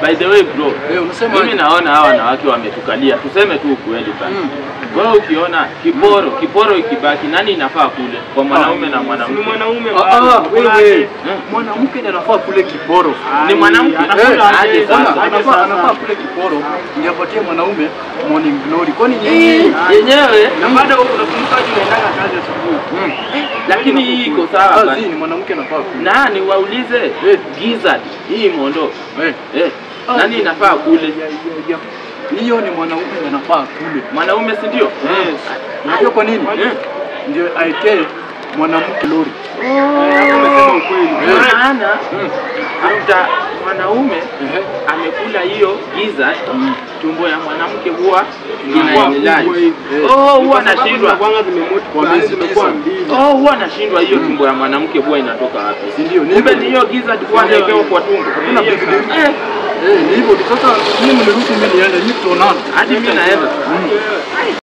By the way bro, unasema mimi naona hawa wanawake wametukalia. Tuseme tu ukweli bana. Wewe ukiona kiporo ikibaki nani inafaa kule? Kwa mwanaume na mwanamke. Ni mwanaume. Wewe. Mwanamke ndiye anafaa kule kiporo. Ni mwanamke anakula aje sasa? Anafaa kule kiporo ndio apatie mwanaume morning glory. Kwani nyinyi yenyewe na bado unakumbuka tunaendanga kazi asubuhi. Lakini hii iko sawa bana. Ni mwanamke anafaa kule. Na ni waulize gizzard hii mondo. Nani inafaa kule? Hiyo ni mwanaume anafaa kule. Mwanaume si ndio? Yes. Unajua kwa nini? Ndio aekee mwanamke lori. Umesema ukweli. Maana after mwanaume amekula hiyo gizzard, tumbo ya mwanamke huwa inaendelea. Huwa anashindwa. Huwa anashindwa hiyo tumbo ya mwanamke huwa inatoka wapi? Si ndio? Kumbe ni hiyo gizzard huwa anawekewa kwa tumbo. Hakuna big deal. Ni hivyo. Sasa mimi niruhusu mimi niende, nyinyi tutaonana. Hadi mimi naenda.